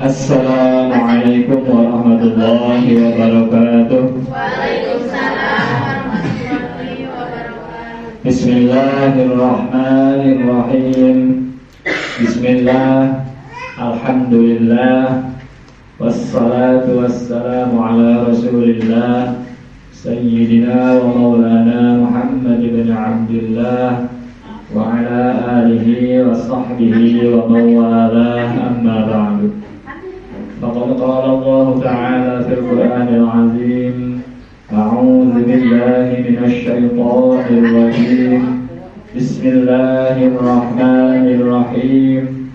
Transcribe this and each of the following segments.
Assalamualaikum warahmatullahi wabarakatuh. Waalaikumsalam warahmatullahi wabarakatuh. Bismillahirrahmanirrahim. Bismillah, alhamdulillah, wassalatu wassalamu ala rasulillah sayyidina wa maulana Muhammad ibn Abdullah wa ala alihi wa sahbihi wa mawalah, amma ba'du. Faqad qala Allah ta'ala fil Qur'anil 'azim, a'udzu billahi minasy syaithanir rajim. Bismillahirrahmanirrahim.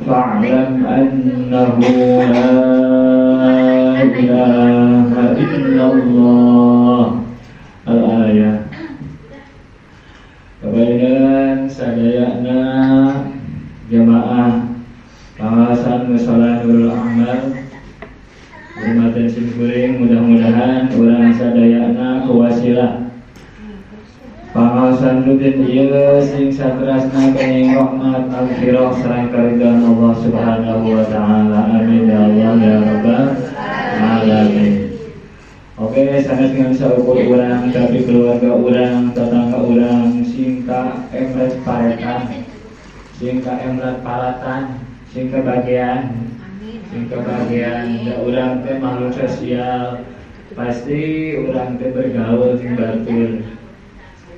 Fa'lam annahu la ilaha illallah. Al-ayah. Kebayangan sadayana jamaah pangasan musala Nurul Amal hormatan simkuring, mudah-mudahan urang sadayana kuwasilah pangaosan rutin ieu sing saterasna kenging rahmat maghfirah sareng karidhaan Allah Subhanahu wa taala. Amin ya Allah ya rabbal alamin. Oke, sanes ngan saukur urang tapi keluarga urang, tetangga urang sing ka emret paretan, sing ka emret palatan, sing kebagian, sing kebagian. Da urang teh makhluk sosial, pasti urang teh bergaul jeung batur.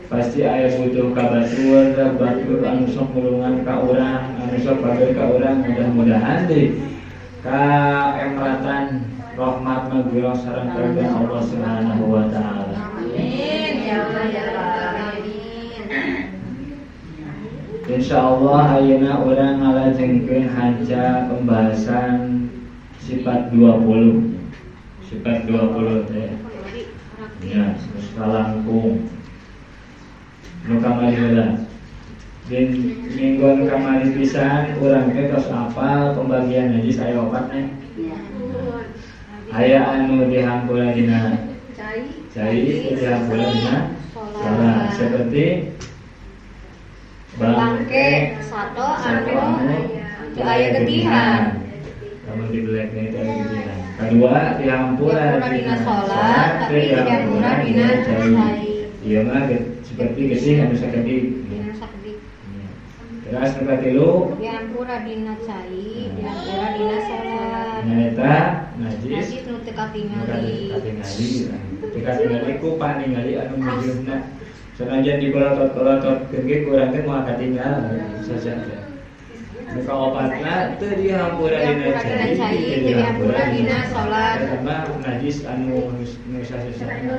Pasti aya butuh ka batur, batur anu sok mulungan ka urang, anu sok batur ka urang. Mudah-mudahan deui ka emratan rahmat maghfirah sareng karidhaan Allah Subhanahu wa taala. Amin ya Allah ya rabbal alamin. Insyaallah ayeuna urang ngalajengkeun hanca pembahasan sifat 20. Sifat 20 teh. Ya, langkung. Nu kamari heula. Din mingguan kamari pisan urang teh tos apal pembagian najis aya opat nya. Aya anu dihampura dina cai, dihampura dina salat, seperti bangke sato anu teu aya getihan. Lamun dibelekna itu aya getihan. Kadua dihampura dina salat tapi dihampura dina cai. Ieu mah seperti getih anu sakedik. Dina sakedik. Terus nu katilu dihampura dina cai, dihampura dina salat. Nyaeta najis najis nu teu katingali. Teu katingali ku paningali anu mujuhna. Sanajan dibolotot-bolotot ge ku urang teh moal katinggal saja teh. Nu kaopatna teu dihampura dina cai, teu dihampura dina salat. Eta mah najis anu nu sasesana.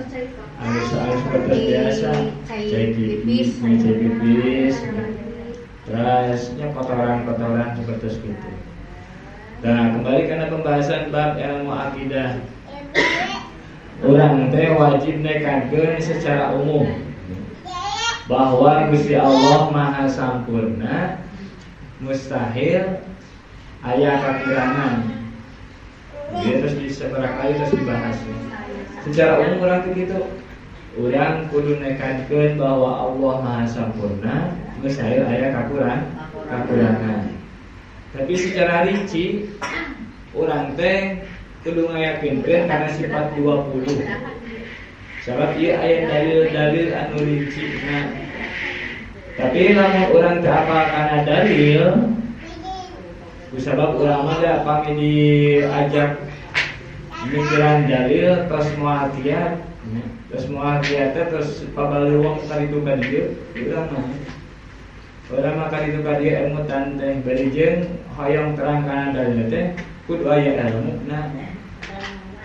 Anu seperti biasa, cai pipis, cai pipis. Terusnya kotoran-kotoran seperti itu. Nah, kembali karena pembahasan bab ilmu akidah. Urang teh wajib nekadkeun secara umum bahwa Gusti Allah Maha Sampurna, mustahil aya kakurangan. Dia terus di seberapa kali terus dibahas. Secara umum urang teh kitu. Urang kudu nekadkeun bahwa Allah Maha Sampurna, mustahil aya kakurangan. Tapi secara rinci urang teh kudu ngayakinkeun kana sifat 20. Sabab ieu aya dalil-dalil anu rincina. Tapi lamun urang teu apal kana dalil, kusabab urang mah da pami diajak mikiran dalil tos moal kiat, tos moal kiat teh tos pabaleuweng karitu ka dieu urang mah. Urang mah karitu ka dieu ilmu teh bari jeung hoyong terang kana dalil teh kudu aya ilmuna.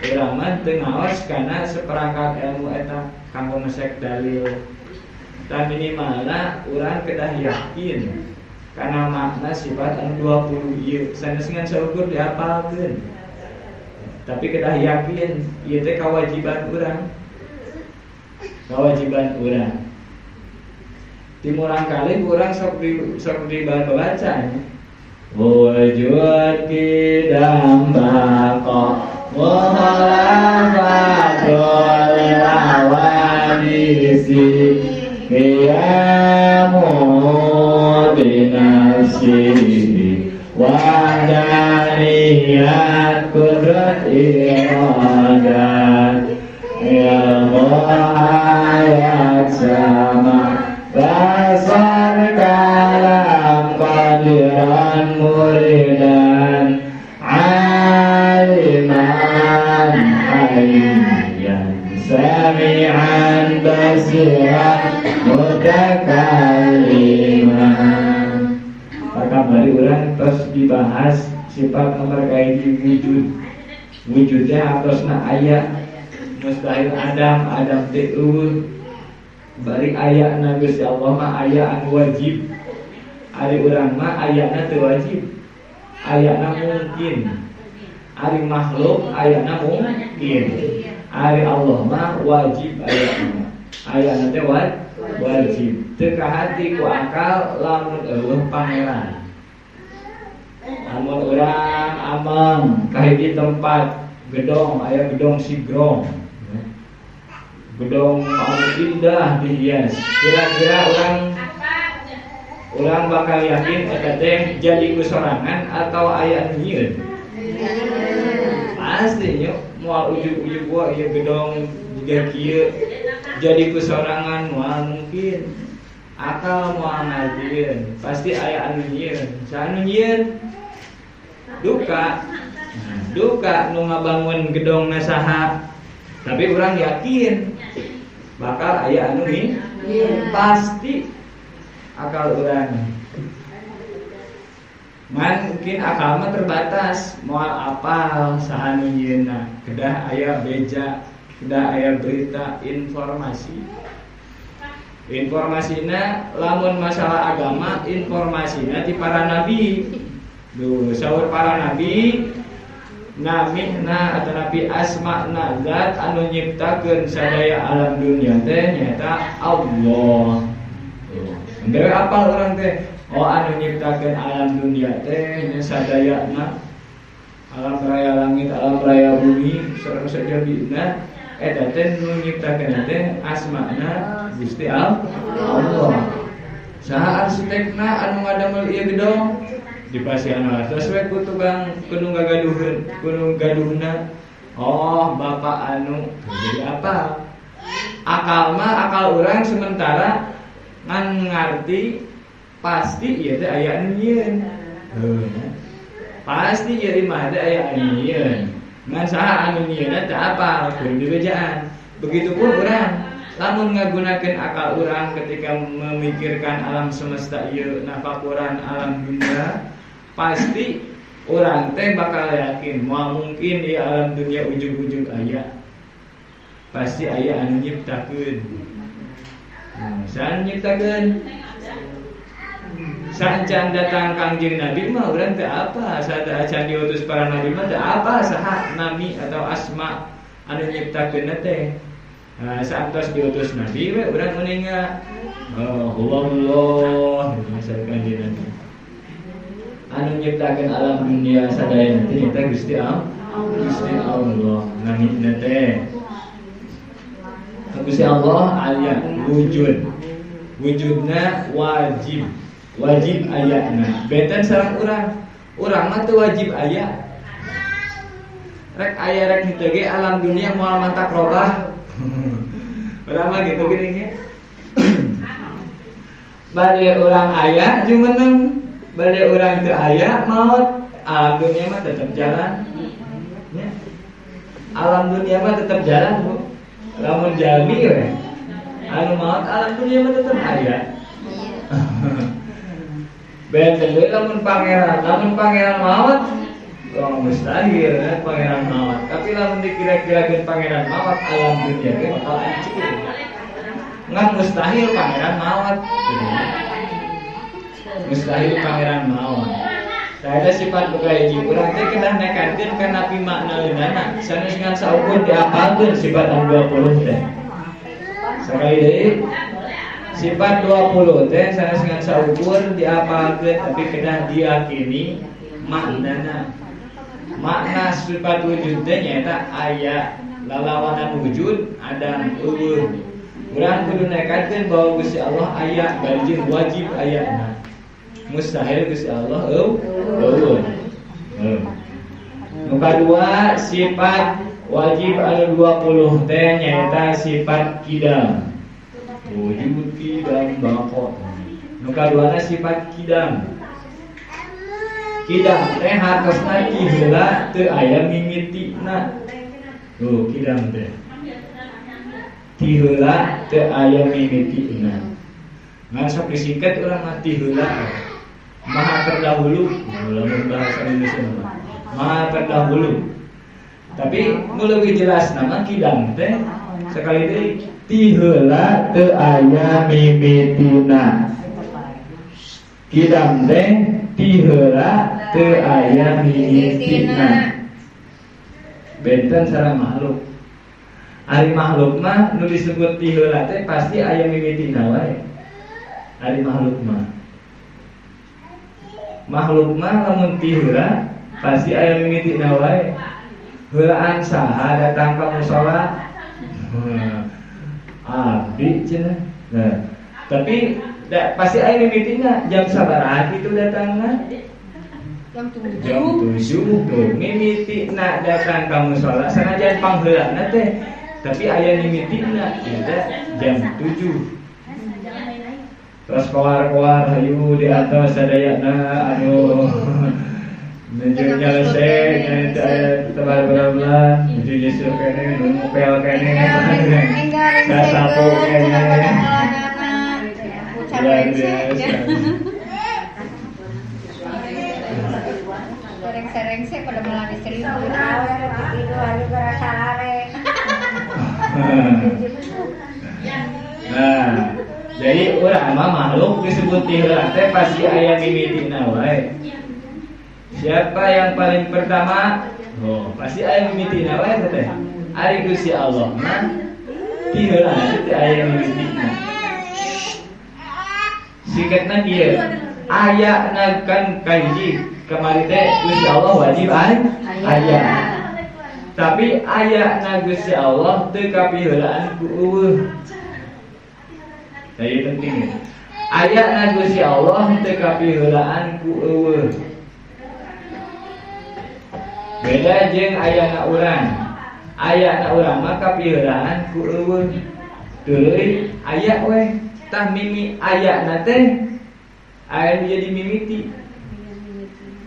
Urang mah teu ngaos kana seperangkat ilmu eta kanggo mesek dalil. Tah minimalna urang kedah yakin kana makna sifat anu 20 ieu sanes ngan saukur diapalkeun. Tapi kedah yakin ieu teh kewajiban urang. Kewajiban urang. Timurang kali urang sok di baca nya. Wujud kidam baqa wa khalafatul hawadisi qiyamu binafsihi wa dani. niat kudrat iradat ilmu hayat sama basar kalam qadiran muridan aliman hayyan sami'an basiran mutakalliman. Kamari urang terus dibahas sifat nomor kahiji wujud. Wujudnya atosna aya mustahil adam, adam teh eueuh. Bari ayana Gusti Allah mah aya anu wajib. Ari urang mah ayana teu wajib. Ayana mungkin. Ari makhluk ayana mungkin. Ari Allah mah wajib ayana. Ayana teh wajib. Teu kahati ku akal lamun eueuh pangeran. Lamun urang amang ka hiji tempat gedong, aya gedong sigrong. Gedong anu indah dihias. Kira-kira urang bakal yakin eta teh jadi ku sorangan atau aya nu nyieun? Pasti nya moal ujug-ujug wa ieu gedong jiga kieu jadi ku sorangan moal mungkin. Akal moal ngartieun, pasti aya anu nyieun. Saha anu nyieun? Duka. Nah, duka nu ngabangun gedongna saha? Tapi urang yakin bakal aya anu nyieun. Pasti akal urang. Ngan mungkin akal mah terbatas, moal apal saha nu nyieunna. Kedah aya beja, kedah aya berita, informasi. Informasina lamun masalah agama, informasina di para nabi. Duh, saur para nabi namina atau nabi asma'na zat anu nyiptakeun sadaya alam dunia teh nyaeta Allah. Henteu apal urang teh? Oh, anu nyiptakeun alam dunia teh nya sadayana alam raya langit, alam raya bumi, sareng sajabina eta teh nu nyiptakeun teh asma'na Gusti Allah. Saha arsitekna anu ngadamel ieu gedong? Dipasihan atas we ku tukang kudu ngagaduheun, kudu gaduhna. Oh, bapak anu. Jadi apa? Akal mah akal urang sementara ngan ngarti pasti ieu teh aya anu nyieun. Pasti ieu imah teh aya anu nyieun. Ngan saha anu nyieunna teh apal kudu dibejaan. Begitupun urang lamun ngagunakeun akal urang ketika memikirkan alam semesta ieu nafakuran alam dunia, pasti urang teh bakal yakin moal mungkin ieu alam dunia ujug-ujug aya. Pasti aya anu nyiptakeun. Nah, saha nyiptakeun? Saacan datang Kangjeng Nabi mah urang teh apa? Saacan diutus para nabi mah teh apa saha nami atau asma anu nyiptakeun teh? Nah, saat diutus Nabi we urang uninga. Oh, Allah misalkan kanjeng Nabi. Anu nyiptakeun alam dunia sadaya teh nyaeta Gusti Allah. Gusti Allah namina teh. Gusti Allah aya wujud. Wujudna wajib. Wajib ayana. Benten sareng urang. Urang mah teu wajib aya. Rek aya rek henteu ge alam dunia moal mantak robah. Urang mah gitu gini nya. Bade urang aya jumeneng, bade urang teu aya maot, alam dunia mah tetap jalan. Nya. Alam dunia mah tetap jalan, Bu. Lamun jalmi we. Anu maot alam dunia mah tetap aya. Benten deui lamun pangeran maot, oh, mustahil kan pangeran maot. Tapi lamun dikira-kirakeun pangeran maot, alam dunia ge bakal hancur. Ngan mustahil pangeran maot. Mustahil pangeran maot. Tah eta sifat boga hiji urang teh kedah nekankeun kana pimaknaeunana. Sanes ngan saukur diapalkeun sifat anu 20 teh. Sakali deui sifat 20 teh sanes ngan saukur diapalkeun tapi kedah diyakini maknana. Makna sifat wujud teh nyaeta aya lalawanan wujud adam eueuh. Urang kudu nekadkeun bahwa Gusti Allah aya bari jeung wajib ayana. Mustahil Gusti Allah eueuh. Nu kadua sifat wajib anu 20 teh nyaeta sifat kidam. Wujud kidam baqo. Nu kaduana sifat kidam. Kidam teh hartosna ti heula teu aya mimitina. Tuh kidam teh. Ti heula teu aya mimitina. Ngan sok disingkat urang mah ti heula. Maha terdahulu, lamun bahasa Indonesia mah. Maha terdahulu. Tapi nu leuwih jelas nama kidam teh sekali deui ti heula teu aya mimitina. Kidam teh ti heula teu aya mimitina. Benten sareng makhluk. Ari makhluk mah nu disebut ti heula teh pasti aya mimitina wae. Ari makhluk mah. Makhluk mah lamun ti heula pasti aya mimitina wae. Heulaan saha datang ka musala? Abdi cenah. Nah, tapi pasti aya mimitina jam sabaraha kitu datangna? Jam 7. Jam 7 tuh mimitina datang ka musala sanajan pangheulana teh tapi aya mimitina eta jam 7. Terus koar-koar hayu di atas sadayana anu nuju nyalese nyaeta tebar belah nuju nyusur kene nu ngepel kene sasapu kene. Rengse-rengse pada melani seribu. Nah, jadi urang mah makhluk disebut ti heula teh pasti aya mimitina wae. Siapa yang paling pertama? Oh, pasti aya mimitina wae teh. Ari Gusti Allah mah ti heula teh aya mimitina. Singkatna kieu, aya kan kahiji kamari teh Gusti Allah wajib aya. Tapi ayana Gusti Allah teu kapiheulaan ku eueuh. Jadi penting ya. Ayana Gusti Allah teu kapiheulaan ku eueuh. Beda jeung ayana urang. Ayana urang mah kapiheulaan ku eueuh. Teuy aya weh tah mimi ayana teh aya jadi mimiti.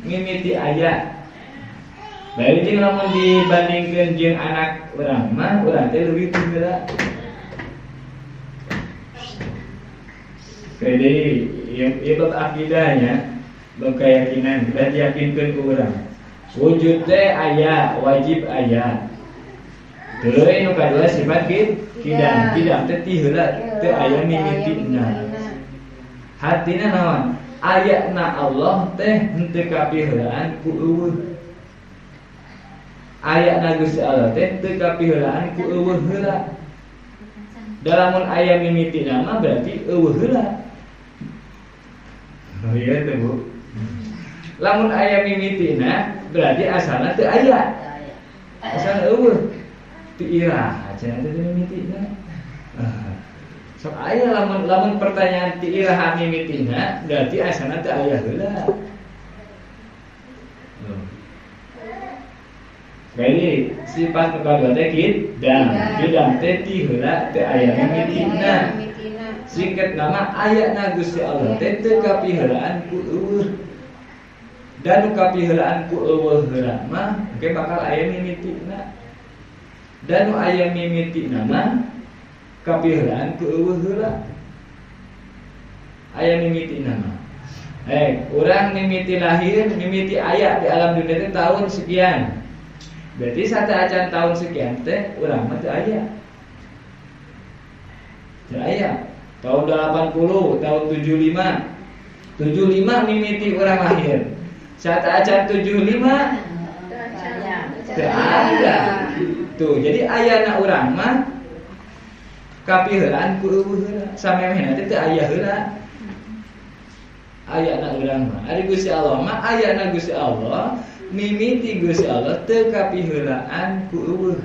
Mimiti aya. Bae jeung lamun dibandingkeun jeung anak urang mah urang teh leuwih ti heula. Jadi ieu bab akidahnya, bab keyakinan, kita diyakinkeun ku urang. Wujud teh aya, wajib aya. Tuluy nu kadua sifat kidam, kidam teh ti heula teu aya mimitina. Hatina naon? Ayana Allah teh henteu kapiheulaan ku eueuh. Ayana Gusti Allah teh teu kapiheulaan ku eueuh heula. Da lamun aya mimitina mah berarti eueuh heula. Oh iya teh Bu. Lamun aya mimitina berarti asalna teu aya. Asalna eueuh. Teu iraha cenah teh mimitina. Sok aya lamun lamun pertanyaan ti iraha mimitina berarti asalna teu aya heula. Jadi sifat nu kadua teh kidam, kidam teh ti heula teu aya mimitina. Singkat nama ayana Gusti Allah teh teu kapiheulaan ku eueuh. Dan nu kapiheulaan ku eueuh heula mah engke bakal aya mimitina. Dan nu aya mimitina mah kapiheulaan ku eueuh heula. Aya mimitina mah. Urang mimiti lahir, mimiti aya di alam dunia teh tahun sekian. Berarti sateuacan tahun sekian teh urang mah teu aya. Teu aya. Tahun 80, tahun 75. 75 mimiti urang lahir. Sateuacan 75 teu aya. Tuh, jadi ayana urang mah kapiheulaan ku eueuh heula. Samemehna teh teu aya heula. Ayana urang mah. Ari Gusti Allah mah ayana Gusti Allah mimiti Gusti Allah teu kapiheulaan ku eueuh.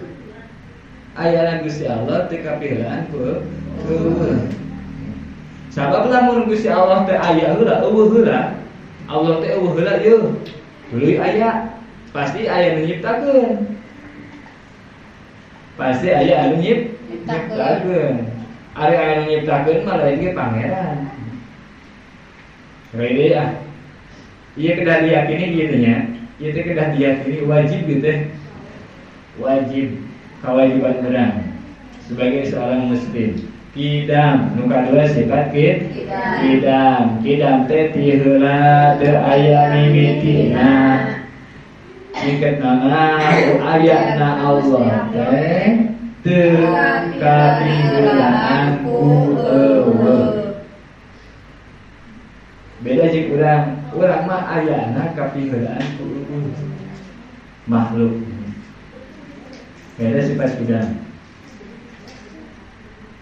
Ayana Gusti Allah teu kapiheulaan ku eueuh. Sabab lamun Gusti Allah teh aya heula eueuh heula, Allah teh eueuh heula ieu. Tuluy aya. Pasti aya nu nyiptakeun. Pasti aya anu nyiptakeun. Ari aya nu nyiptakeun mah lain ge pangeran. Rede ah. Ieu kedah diyakini kitu nya. Ieu teh kedah diyakini wajib gitu teh. Wajib, kewajiban urang sebagai seorang muslim. Kidam nu kadua sifat kidam. Kidam teh ti heula teu aya mimitina. Jika nama ayatna Allah teh teu kapiheulaan ku eueuh. Beda jeung urang, urang mah ayana kapiheulaan ku eueuh makhluk. Beda sifat kidam.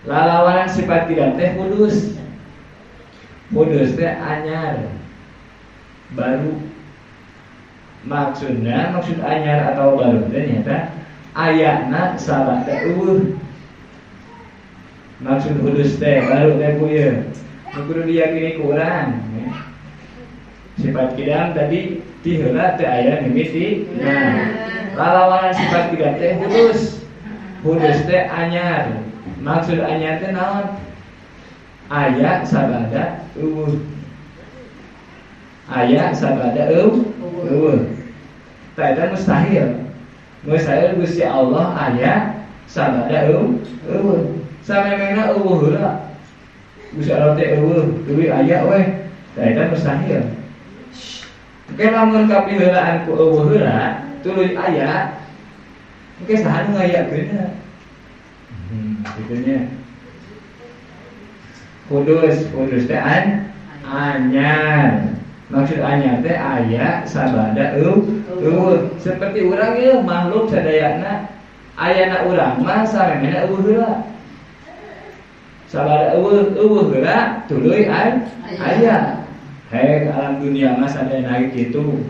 Lalawanan sifat kidam teh kudus. Kudus teh anyar, baru. Maksudnya, maksud anyar atau baru teh nyata ayana sabada eueuh. Maksud kudus teh baru teh kueu. Nu kudu diyakini ku urang. Sifat kidam tadi ti heula teh aya mimiti. Nah, lalawanan sifat kidam teh kudus. Kudus teh anyar. Maksud anyar teh naon? Aya sabada eueuh. Aya sabada eueuh. Tah eta mustahil. Mustahil Gusti Allah aya sabada eueuh. Samemehna eueuh heula. Gusti Allah teh eueuh, tuluy aya weh. Tah eta mustahil. Engke lamun kapiheulaan ku eueuh heula, tuluy aya, engke saha nu ngayakeunna? Gitunya. Kudus, kudus teh anyar. Maksud anyar teh aya sabada eueuh. Seperti urang ieu makhluk sadayana ayana urang mah samemehna eueuh heula. Sabada eueuh, eueuh heula tuluy aya. Hek alam dunia mah sadayana ge kitu.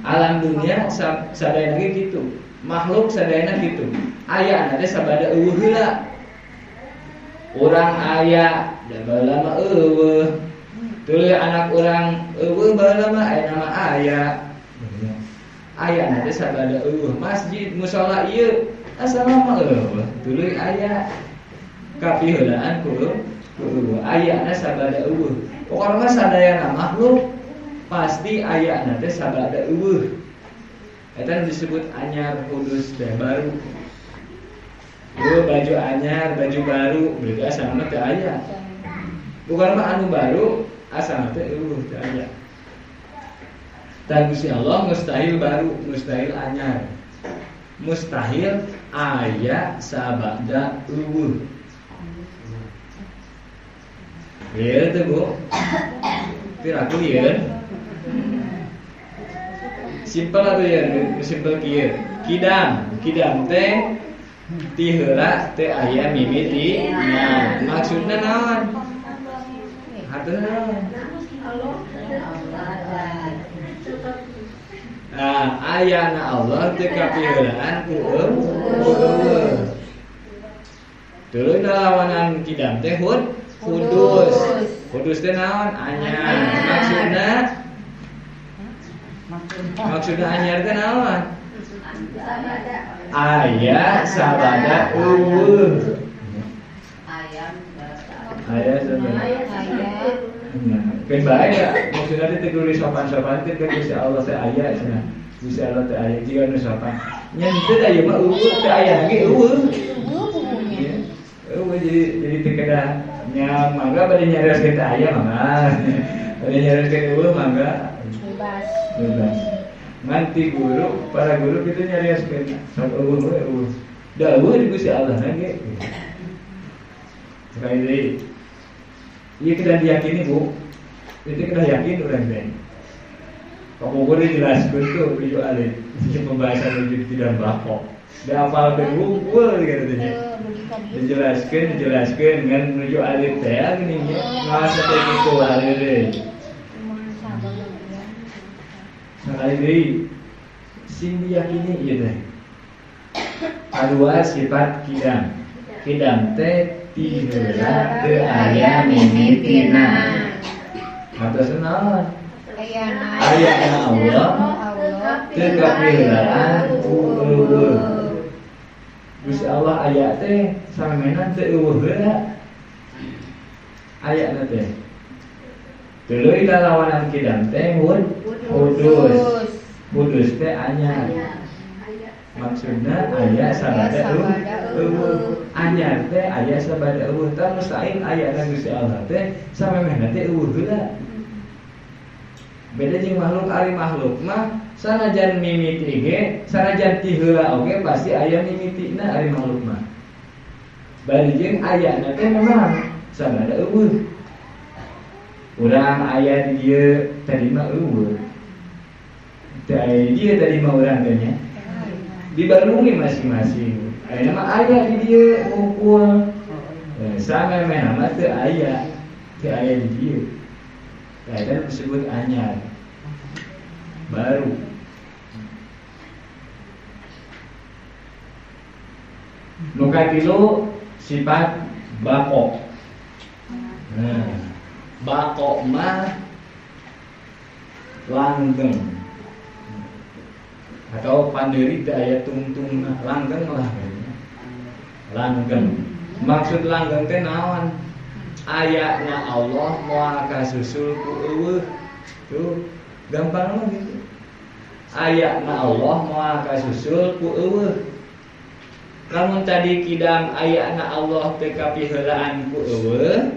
Alam dunia sadayana ge kitu. Makhluk sadayana kitu. Ayana teh sabada eueuh heula. Urang aya da baheula mah eueuh. Tuluy anak urang eueuh baheula mah aya nama aya. Ayana teh sabada eueuh. Masjid musala ieu asalna mah eueuh. Tuluy aya kapiheulaan ku eueuh. Ayana sabada eueuh. Pokona mah sadayana makhluk pasti ayana teh sabada eueuh. Eta disebut anyar, kudus teh baru. Eueuh baju anyar, baju baru, berarti asalna teh aya. Bukan mah anu baru, asalna teh eueuh teh aya. Tah Gusti Allah mustahil baru, mustahil anyar. Mustahil aya sabada eueuh. Ieu teh Bu. Piraku ieu. Simpel atuh ya, simpel kieu. Kidam, kidam teh ti heula teh aya mimiti. Nah, maksudna naon? Hartosna naon? Nah, ayana Allah teh kapiheulaan ku eueuh. Tuluy lawanan kidam teh kudus. Kudus teh naon? Anyar. Maksudna maksudna anyar teh naon? Aya sabada eueuh. Aya sabada. Keun bae ya, maksudna teh teu kudu sopan-sopan teh Gusti Allah teh aya cenah. Gusti Allah teh aya jiga nu sopan. Nya teu da ieu mah eueuh teh aya ge eueuh. Eueuh jadi teu kedah nya mangga bade nyarioskeun teh aya mangga. Bade nyarioskeun eueuh mangga. Bebas. Bebas. Nganti guru, para guru kitu nyarioskeun sok eueuh we eueuh. Da eueuh di Gusti Allah na ge. Sekali deui. Ieu kedah diyakini, Bu. Itu kedah yakin urang teh. Pokoknya dijelaskeun tuh menuju alif. Ini pembahasan wujud tidak bako. Da apalkeun wungkul gitu teh. Dijelaskeun ngan menuju alif teh geuning nya. Ngasa teh kitu alif teh. Sekali deui sing diyakini ieu teh. Kadua sifat kidam. Kidam teh ti heula teu aya mimitina. Hartosna naon? Ayana Allah Teu kapiheulaan ku eueuh. Gusti Allah aya teh samemehna teu eueuh heula. Ayana teh. Tuluy lalawanan kidam teh hudus. Hudus teh anyar. Maksudna aya sabada eueuh. Anyar teh aya sabada eueuh. Tah mustahil ayana Gusti Allah teh samemehna teh eueuh heula. Beda jeung makhluk, ari makhluk mah sanajan mimiti ge, sanajan ti heula oge pasti aya mimitina ari makhluk mah. Bari jeung ayana teh memang sabada eueuh. Urang aya di dieu tadi mah eueuh. Teu aya di dieu tadi mah urang teh nya. Dibarungi masing-masing. Ayeuna mah aya di dieu ngumpul. Samemehna mah teu aya di dieu. Eta disebut anyar. Baru. Nu katilu sifat bako. Nah, bako mah langgeng. Atau panderi teu aya tungtungna, langgeng lah. Langgeng. Maksud langgeng teh naon? Ayana Allah moal kasusul ku eueuh. Tuh, gampang mah gitu. Ayana Allah moal kasusul ku eueuh. Lamun tadi kidam ayana Allah teu kapiheulaan ku eueuh,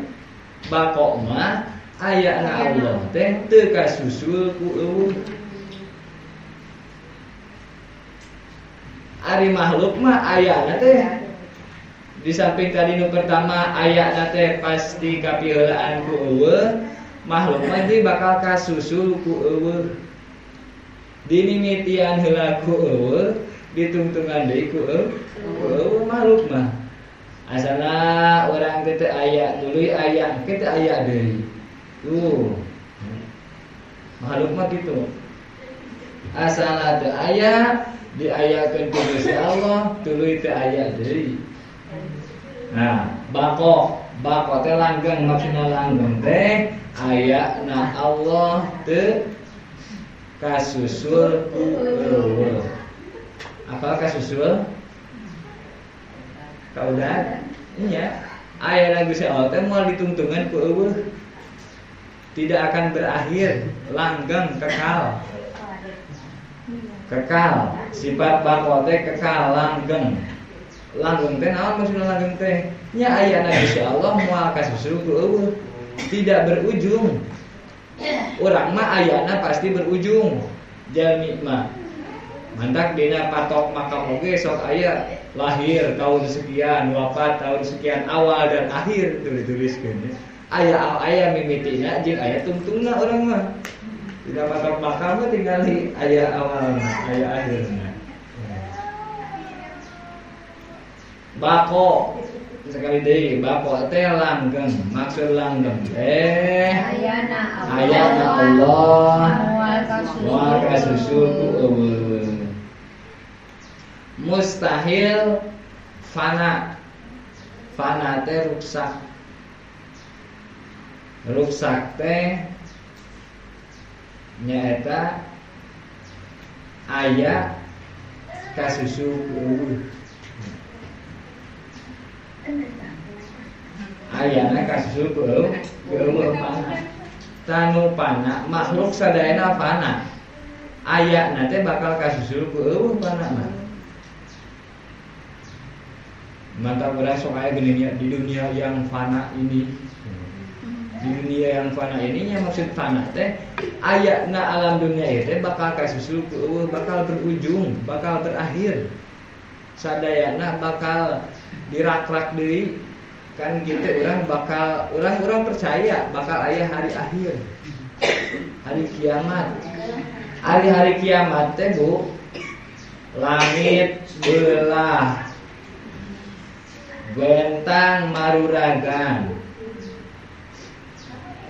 bako mah ayana Allah teh teu kasusul ku eueuh. Ari makhluk mah ayana teh di samping tadi nu pertama ayana teh pasti kapiheulaan ku eueuh, makhluk mah teh bakal kasusul ku eueuh. Dinimitian heula ku eueuh, ditungtungan deui ku eueuh makhluk mah. Asalna urang teh teu aya, tuluy aya, engke teu aya deui. Tuh. Makhluk mah kitu. Asalna teu aya, diayakeun ku Gusti Allah, tuluy teu aya deui. Nah, bako teh langgeng, maksudna langgeng teh ayana Allah teu kasusul ku eueuh. Apa kasusul? Kaudah? Iya. Ayana Gusti Allah teh moal ditungtungan ku eueuh. Tidak akan berakhir, langgeng, kekal. Kekal. Sifat bako teh kekal, langgeng. Langgeng teh naon maksudna langgeng teh? Nya ayana Gusti Allah moal kasusul ku eueuh. Tidak berujung. Urang mah ayana pasti berujung. Jalmi mah. Mantak dina patok makam oge sok aya lahir tahun sekian, wafat tahun sekian, awal dan akhir tulis-tuliskeun. Aya aya mimitina jeung aya tungtungna urang mah. Dina patok makam mah tingali aya awalna, aya akhirna. Bako sekali deui, bako teh langgeng. Maksud langgeng teh ayana Allah moal kasusul ku eueuh. Mustahil fana. Fana teh ruksak. Ruksak teh nyaeta aya kasusul ku eueuh. Ayana kasusul ku eueuh fana. Tanu fana makhluk sadayana fana. Ayana teh bakal kasusul ku eueuh fana mah. Mantap urang sok aya geuning di dunia yang fana ini. Di dunia yang fana ini nya maksud fana teh ayana alam dunia ieu teh bakal kasusul ku eueuh, bakal berujung, bakal berakhir. Sadayana bakal dirak-rak deui. Kan gitu orang bakal orang percaya bakal aya hari akhir. Hari kiamat. Hari-hari kiamat teh Bu, langit belah, bentang maruragan.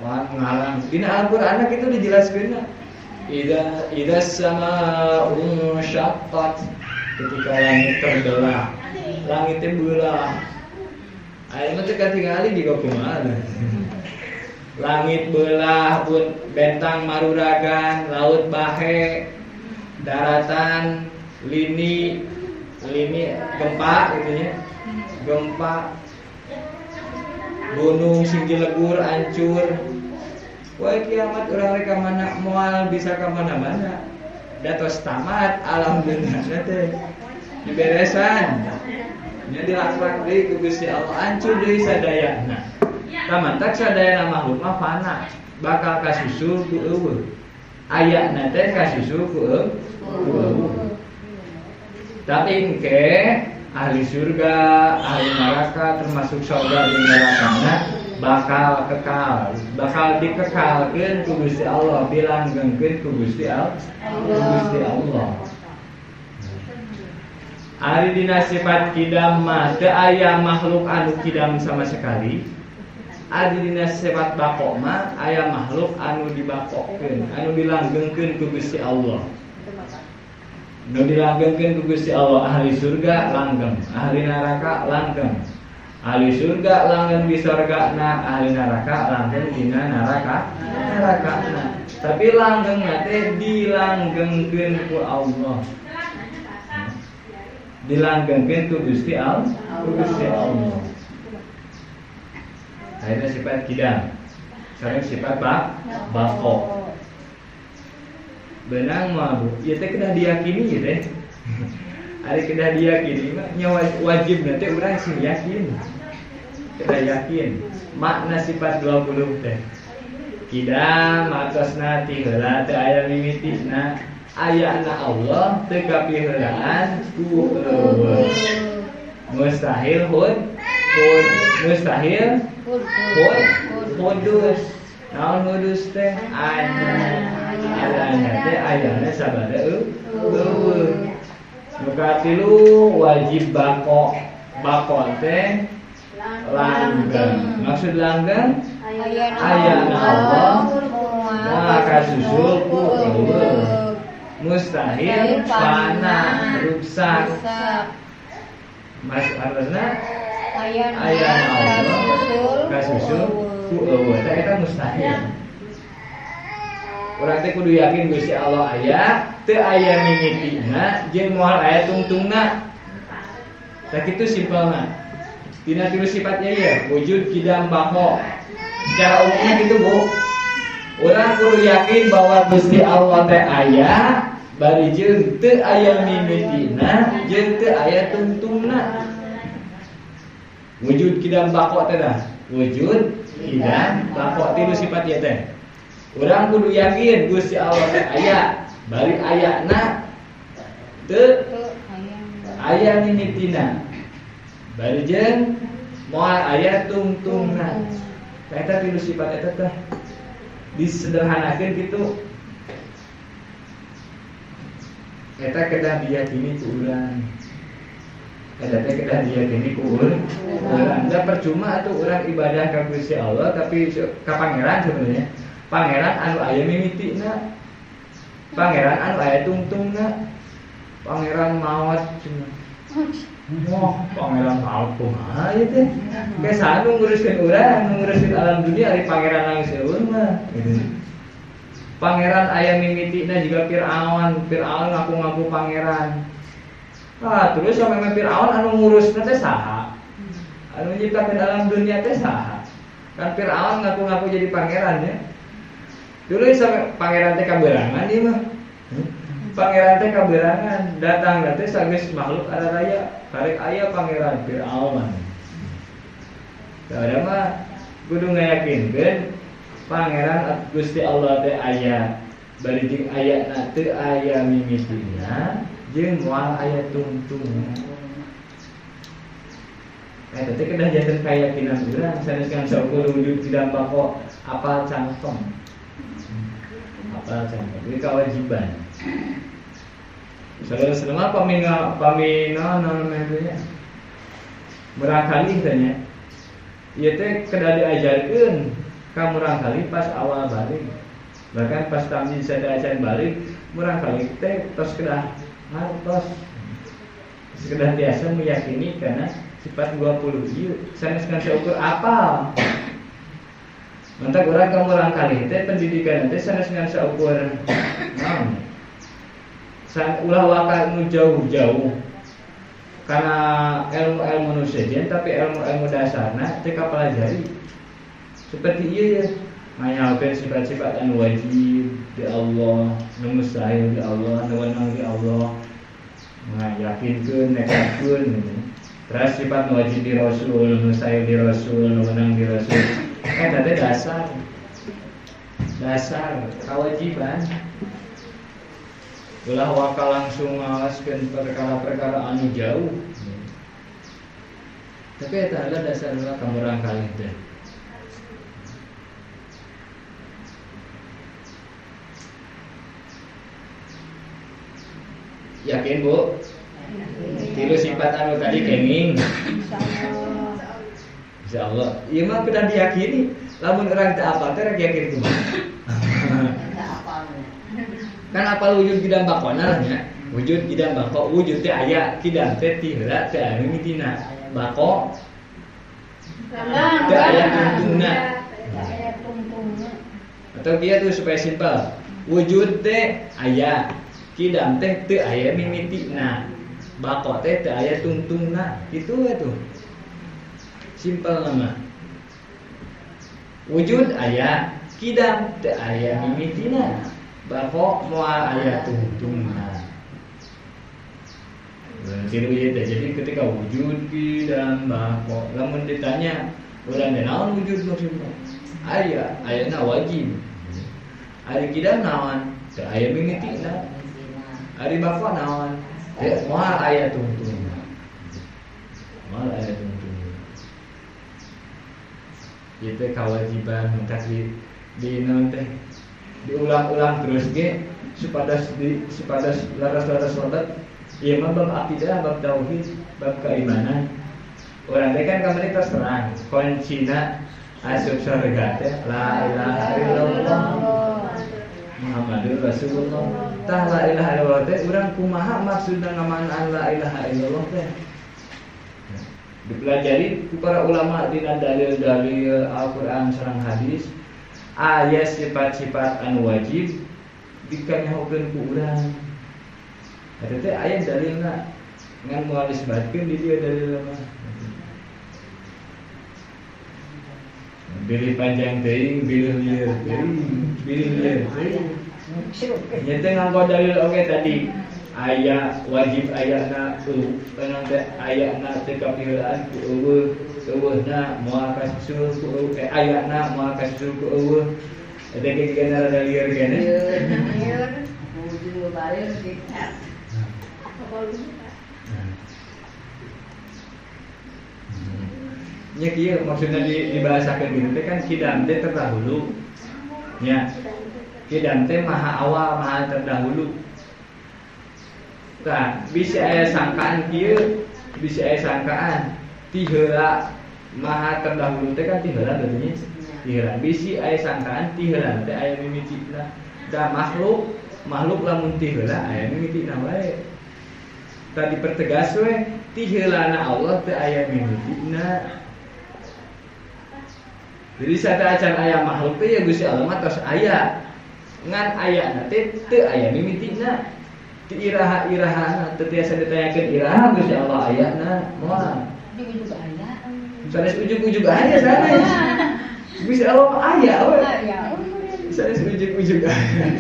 Wah, ngalang. Dina Al-Qur'an kitu dijelaskeunna. Idza samaa'u syaqqat, ketika langit terbelah. Langitnya belah. Ayeuna mah teu katingali jiga kumaha. Langit belah pun bentang maruragan, laut bahe. Daratan lini lini gempa gitu nya. Gempa gunung sing dilegur hancur. Wah kiamat urang rek ka mana moal bisa ka mana-mana. Da tos tamat alam dunya teh. Diberesan. Nya dilakrak deui ku Gusti Allah hancur deui sadayana. Tamantak sadayana makhluk mah fana, bakal kasusul ku eueuh. Ayana teh kasusul ku eueuh. Tapi engke ahli surga, ahli neraka termasuk surga jeung nerakana bakal kekal, bakal dikekalkeun ku Gusti Allah, dilanggengkeun ku Gusti Allah. Gusti Allah. Ari dina sifat kidam mah teu aya makhluk anu kidam sama sekali. Ari dina sifat bako mah aya makhluk anu dibakokeun, anu dilanggengkeun ku Gusti Allah. Nu dilanggengkeun ku Gusti Allah ahli surga langgeng, ahli neraka langgeng. Ahli surga langgeng di surgana, ahli neraka langgeng dina neraka nerakana. Tapi langgengna teh dilanggengkeun ku Allah. Dilanggengkeun ku Gusti Allah, ku Gusti Allah. Ayeuna sifat kidam. Sareng sifat bako. Benang mah Bu, ieu teh kedah diyakini ieu teh. Ari kedah diyakini mah nya wajib teh urang sing yakin. Kedah yakin makna sifat 20 teh. Kidam matosna ti heula teu aya mimitina, ayana Allah teu kapiheulaan ku eueuh. Mustahil hud, mustahil hud, hudus. Naon hudus teh? Adanya teh ayana sabada eueuh. Nu katilu wajib bako. Bako teh langgeng. Maksud langgeng ayana Allah moal kasusul ku eueuh. Mustahil fana ruksak. Mas artosna ayana Allah kasusul ku eueuh. Teh eta mustahil. Urang teh kudu yakin Gusti Allah aya, teu aya mimitina jeung moal aya tungtungna. Tah kitu simpelna. Dina tilu sifatnya ieu, wujud kidam bako. Secara umumnya gitu, Bu. Urang kudu yakin bahwa Gusti Allah teh aya, bari jeung teu aya mimitina jeung teu aya tungtungna. Wujud kidam bako teh dah. Wujud kidam bako tilu sifat ieu teh. Urang kudu yakin Gusti Allah teh aya, bari ayana teu aya mimitina. Bari jeung moal aya tungtungna. Eta tilu sifat eta teh disederhanakeun kitu. Eta kedah diyakini ku urang. Eta teh kedah diyakini ku urang. Da percuma atuh urang ibadah ka Gusti Allah tapi ka pangeran sebenarnya. Pangeran anu aya mimitina, pangeran anu aya tungtungna, pangeran maot cenah. Wah, pangeran maot kumaha ieu teh? Kayak saha nu nguruskeun urang, nu nguruskeun alam dunia ari pangeran langsung mah gitu. Pangeran aya mimitina juga Fir'aun, Fir'aun ngaku-ngaku pangeran. Ah, terus sampe Fir'aun anu ngurusna teh saha? Anu nyiptakeun alam dunia teh saha? Kan Fir'aun ngaku-ngaku jadi pangeran ya. Dulu sampai pangeran teh kaberangan ieu mah. Pangeran teh kaberangan, datang teh sageus makhluk araraya, karek aya pangeran Fir'aun. Tah mah kudu ngayakinkeun pangeran Gusti Allah teh aya, bari jeung ayana teu aya mimitina jeung moal aya tungtungna. Eta teh kedah janten kayakinan urang sanes kan saukur wujud kidam bako apal cangkem. Apal cangkem ini kewajiban. Saudara-saudara pamina naon namanya murangkali tanya. Ieu teh kedah diajarkeun ka murangkali pas awal balik. Bahkan pas tamyiz sada acan balik, murangkali teh tos kedah ngartos. Kedah biasa meyakini karena sifat 20 ieu sanes kan saukur apal. Mantak urang ka murangkali teh pendidikan teh sanes ngan saukur naon. San ulah waka nu jauh-jauh karena ilmu-ilmu nu sejen tapi ilmu-ilmu dasarna teu kapelajari. Seperti ieu ya, nganyaokeun sifat-sifat anu wajib di Allah, nu mustahil di Allah, nu wenang di Allah. Ngayakinkeun, nekatkeun gitu. Terus sifat nu wajib di Rasul, nu mustahil di Rasul, nu wenang di Rasul. Eta teh dasar. Dasar kewajiban. Ulah waka langsung ngalaskeun perkara-perkara anu jauh. Tapi eta adalah dasar ulah kamurang kalih teh. Yakin Bu? Tilu sifat anu tadi kenging. Insyaallah. Ieu mah kudu diyakini. Lamun urang teu apal teh rek yakin kumaha? Kan apal wujud kidam bakona lah nya. Wujud kidam bako, wujud teh aya, kidam teh ti heula teh anu mitina. Bako teh aya tungtungna. Atau kieu tuh supaya simpel. Wujud teh aya, kidam teh teu aya mimitina. Bako teh teu aya tungtungna. Kitu we tuh. Simpel mah. Wujud aya, kidam teu aya mimitina. Bako moal aya tungtungna. Tilu ieu teh. Jadi ketika wujud kidam bako, lamun ditanya urang teh naon wujud maksudna? Aya, ayana wajib. Ari kidam naon? Teu aya mimitina. Ari bako naon? Teu moal aya tungtungna. Moal aya tungtungna. Ieu teh kewajiban mentak di naon teh? Diulang-ulang terus ge supados di supados laras-laras solat. Ieu mah bab akidah, bab tauhid, bab keimanan. Urang teh kan kamari tos terang, kuncina asup surga teh la ilaha illallah Muhammadur Rasulullah. Tah la ilaha illallah teh urang kumaha maksudna ngamanaan la ilaha illallah teh? Dipelajari ku para ulama dina dalil-dalil Al-Qur'an sareng hadis. Aya sifat-sifat anu wajib dikanyahokeun ku urang. Eta teh aya dalilna ngan moal disebutkeun di dieu dalilna mah. Bilih panjang teuing, bilih lieur teuing, bilih lieur teuing. Nya teh nganggo dalil oge tadi. Aya wajib ayana eueuh teh ayana teu kapiheulaan ku eueuh, eueuhna moal kasusul ku eueuh, ayana moal kasusul ku eueuh. Eta ge jiga rada lieur keneh. Lieur. Wujud balir sih. Nya kieu maksudna dibahasakeun kitu teh kan kidam teh terdahulu. Nya. Kidam teh maha awal, maha terdahulu. Tah, bisa aya sangkaan kieu, bisa aya sangkaan ti heula maha terdahulu teh kan ti heula berarti nya. Ti heula bisi aya sangkaan ti heula teh aya mimitina. Da makhluk, makhluk lamun ti heula aya mimitina wae. Tadi pertegas we ti heulana Allah teh aya mimitina. Jadi sateuacan aya makhluk teh ya Gusti Allah mah tos aya. Ngan ayana teh teu aya mimitina. Ti iraha-irahana teu tiasa ditanyakeun iraha Gusti Allah ayana moal. Ujug-ujug aya. Sanes ujug-ujug aya sanes. Gusti Allah mah aya we. Sanes ujug-ujug aya.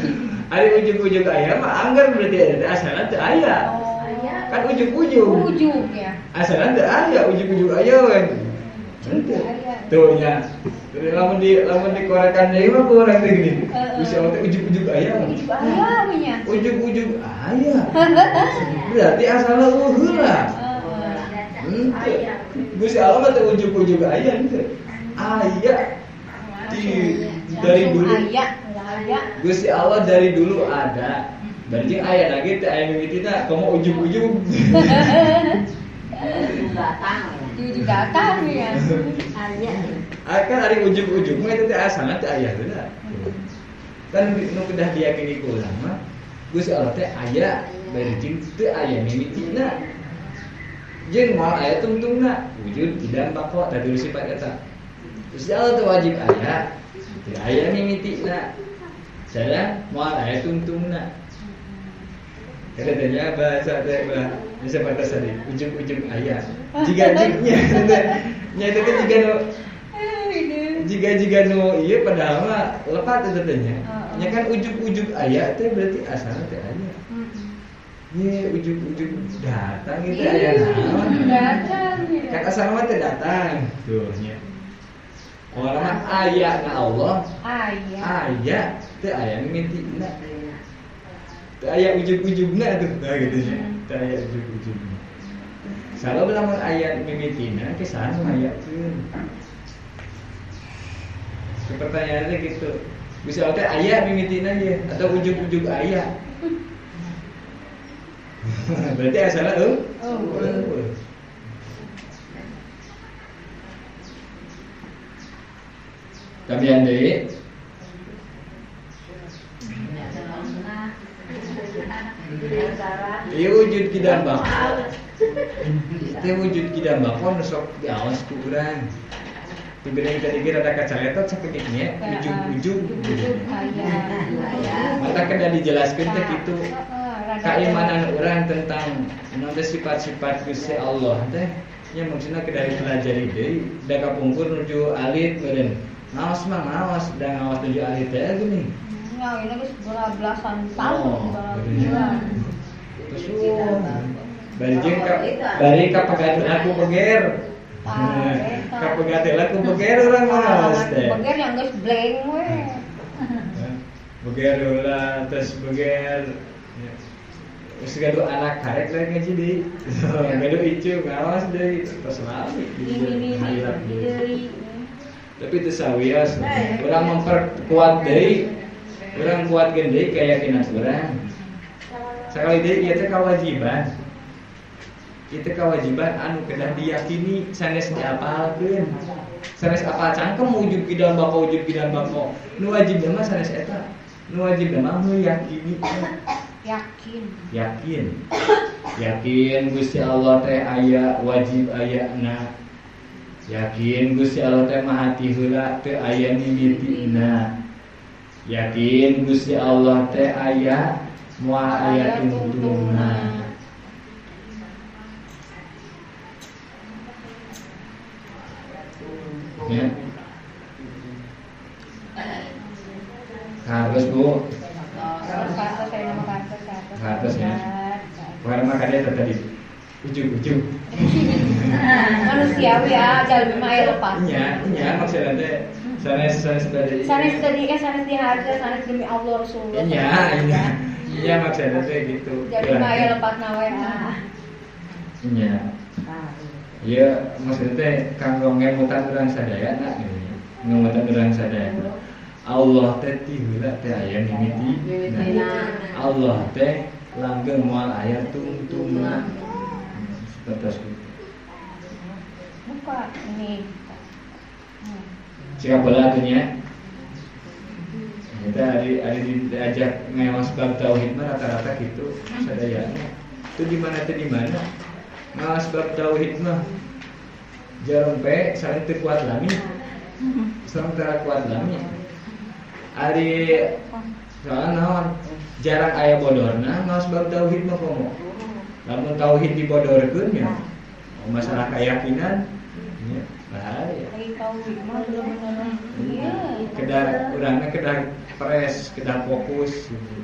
Ari ujug-ujug aya mah anggar berarti ada teh asalna teu aya. Kan ujug-ujug. Ujug ya. Asalna teu aya, ujug-ujug aya we. Henteu. Tuh nya. Lamun di lamun dikorekan deui mah ku urang teh gini. Gusti Allah teh ujug-ujug aya. Ujug aya we nya. Ujug-ujug aya. Berarti asalna eueuh heula. Henteu. Gusti Allah mah teh ujug-ujug aya henteu. Aya di dari dulu. Gusti Allah dari dulu ada. Berarti aya lagi teh aya mimitina komo ujug-ujug. Datang. Ujug datang ya. Aya. Kan ari ujug-ujug mah eta teh asalna teh aya heula. Kan nu kedah diyakini ku urang mah Gusti Allah teh aya bari jeung teu aya mimitina. Jeung moal aya tungtungna, wujud tidak bako tadi sifat eta. Gusti Allah teh wajib aya, teu aya mimitina. Sareng moal aya tungtungna. Katanya bahasa teh ulah bisa batas tadi ujug-ujug aya. Jiga-jignya nya itu teh jiga nu jiga-jiga nu ieu padahal mah lepat eta teh nya. Nya kan ujug-ujug aya teh berarti asalna teh aya. Ye ujug-ujug datang gitu aya naon. Datang. Kan asalna mah teh datang. Tuh nya. Orang mah aya na Allah. Aya. Aya teh aya mimitina. Teu aya ujug-ujugna tuh nah gitu nya. Teu aya ujug-ujugna. Sabab lamun aya mimitina ke saha nu ngayakeun. Pertanyaannya gitu. Bisa teh aya mimitina ye atau ujug-ujug aya. Berarti asalna eueuh. Oh. Tambihan deui. Ieu wujud kidam bako. Teh wujud kidam bako nu sok diaos ku urang. Diberi tadi ge rada kacaletot sakedik nya ujug-ujug aya. Mata kedah dijelaskeun teh kitu. Keimanan urang tentang naon teh sifat-sifat Gusti Allah teh nya maksudna kedah dipelajari deui da kapungkur nuju alit meureun. Ngaos mah ngaos, da ngaos nuju alit teh geuning. Nah, ini geus belasan tahun. Terus bari jeung ka bari ka pagaduh aku beger. Ka pagaduh aku beger urang ngaos teh. Beger yang geus blank we. Beger heula terus beger. Geus gaduh anak karek lain ngaji deui. Gaduh incu ngaos deui terus lami hilap deui. Tapi teu sawios urang memperkuat deui. Urang kuatkeun deui keyakinan urang. Sakali deui ieu teh kewajiban. Ieu teh kewajiban anu kedah diyakini sanes diapalkeun. Sanes apal cangkem wujud kidam bako wujud kidam bako. Nu wajibna mah sanes eta. Nu wajibna mah meyakini. Yakin. Yakin. Yakin Gusti Allah teh aya wajib ayana. Yakin Gusti Allah teh maha ti heula teu aya mimitina. Yakin Gusti Allah teh aya moal aya tungtungna. Ya. Harus Bu. Harus ya. Bukan mah kadang tadi ujug-ujug. Manusiawi ya, jalmi mah aya lepas. Nya, nya maksudna teh sanes sanes tadi. Sanes tadi sanes diharga, sanes demi Allah Rasulullah. Nya, nya. Nya maksudna teh gitu. Jalmi mah aya lepasna we. Nya. Ieu maksudna teh kanggo ngemutan urang sadayana gitu nya. Ngemutan urang sadayana. Allah teh ti heula teh aya mimiti. Allah teh langgeng moal aya tungtungna. Seperti itu. Buka ini. Jika bola atunya. Kita hari diajak ngewas bab tauhid mah rata-rata gitu sadayana. Itu di mana teh di mana? Ngawas bab tauhid mah jarempe sareng teu kuat lami. Sareng teu kuat lami. Ari soalna naon? Jarang aya bodorna ngawas bab tauhid mah komo. Lamun tauhid dibodorkeun nya masalah keyakinan nya bahaya. Tauhid mah bener-bener ieu. Kedah urangna kedah pres, kedah fokus gitu.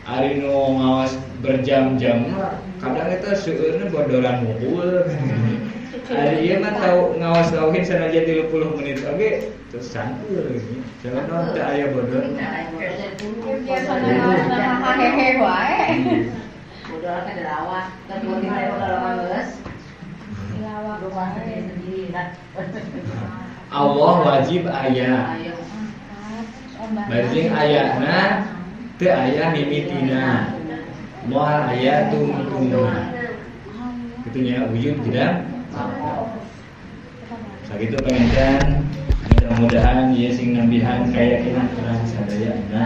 Ari nu ngawas berjam-jam mah kadang eta seueurna bodoran mukul. Ari ieu mah tau ngawas tauhid sanajan 30 menit oge terus sangkul gitu. Jangan teu aya bodor. Biasana ngawas hahehe wae. Bodoran kan dilawak, kan buat kita kalau geus. Dilawak wae sendiri lah. Allah wajib aya. Bajing ayana teu aya mimitina. Moal aya tungtungna. Kitu nya wujud tidak? Sakitu panginten mudah-mudahan ieu sing nambihan keyakinan urang sadayana.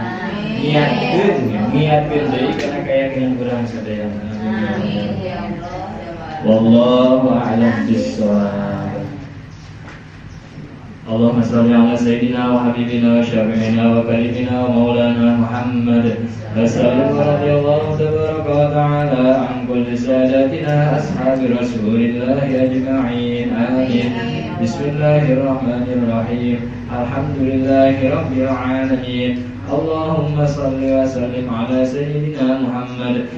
Niatkeun niatkeun deui kana keyakinan urang sadayana. Amin ya Allah. Wallahu a'lam bissawab. Allahumma shalli ala sayyidina wa habibina wa syafi'ina wa karimina wa maulana Muhammad. Wasallam radhiyallahu tabaraka wa ta'ala an kulli sadatina ashabi rasulillahi ajma'in. Amin. Bismillahirrahmanirrahim. Alhamdulillahi rabbil alamin. Allahumma shalli wa sallim ala sayyidina Muhammad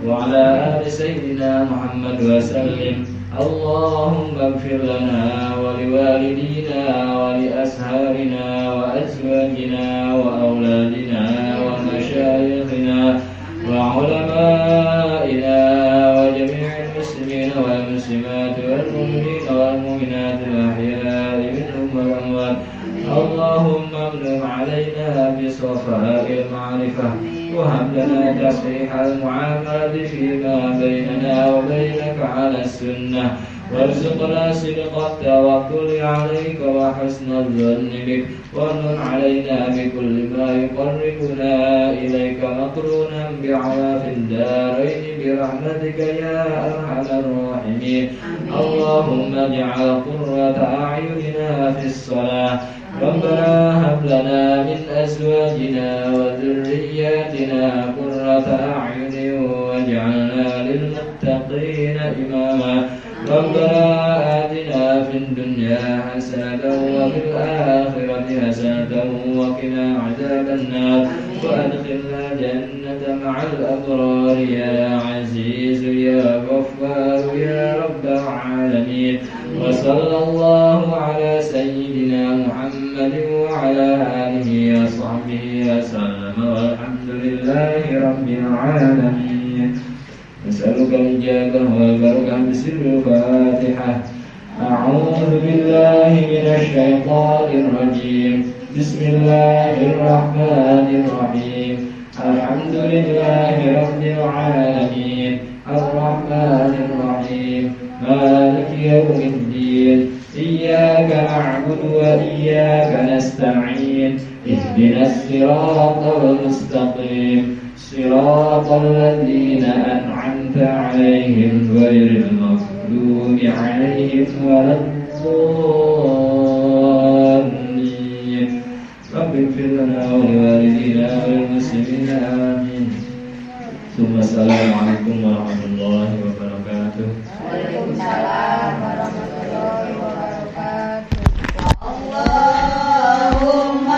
wa ala ali sayyidina Muhammad wa sallim. Allahumma ighfir lana wa liwalidina wa li ashabina wa azwajina wa auladina wa mashayikhina wa ulama'ina wa jami'il muslimina wal muslimat wal mu'minina wal mu'minat al ahya'i minhum wal amwat. Allahumma amnun 'alaina bi safa'il ma'rifah wa hab lana tasihih al-mu'amalati fima bainana wa bainaka 'ala sunnah warzuqna sidqa tawakkuli 'alaika wa husna dhanni bik wa amnun 'alaina bi kulli ma yuqarribuna ilaika maqrunan bi'awafid darain bi rahmatika ya arhamar rahimin. Allahumma ij'al qurrata a'yunina fis shalah. Rabbana hab lana min azwajina wa dhurriyyatina qurrata a'yunin waj'alna lil muttaqina imama. Rabbana atina fid dunya hasanatan wa fil akhirati hasanatan wa qina adzaban nar wa adkhilna jannata ma'al abrar ya aziz ya ghaffar ya rabbal alamin. Wa sallallahu ala sayyidina Muhammad wa ala alihi wa sahbihi wa sallam. Walhamdulillahi rabbil alamin. Nas'aluka al-ijabah wal barakah bi sirril Fatihah. A'udzu billahi minasy syaithanir rajim. Bismillahirrahmanirrahim. Alhamdulillahi rabbil alamin. Arrahmanir rahim. Maliki yaumiddin. Iyyaka na'budu wa iyyaka nasta'in. Ihdinas siratal mustaqim. Siratal ladzina an'amta 'alaihim ghairil maghdubi 'alaihim waladdallin. Rabbi ighfir lana wa liwalidina wa lil muslimina. Amin. Assalamualaikum warahmatullahi wabarakatuh. Waalaikumsalam warahmatullahi wabarakatuh. Allahumma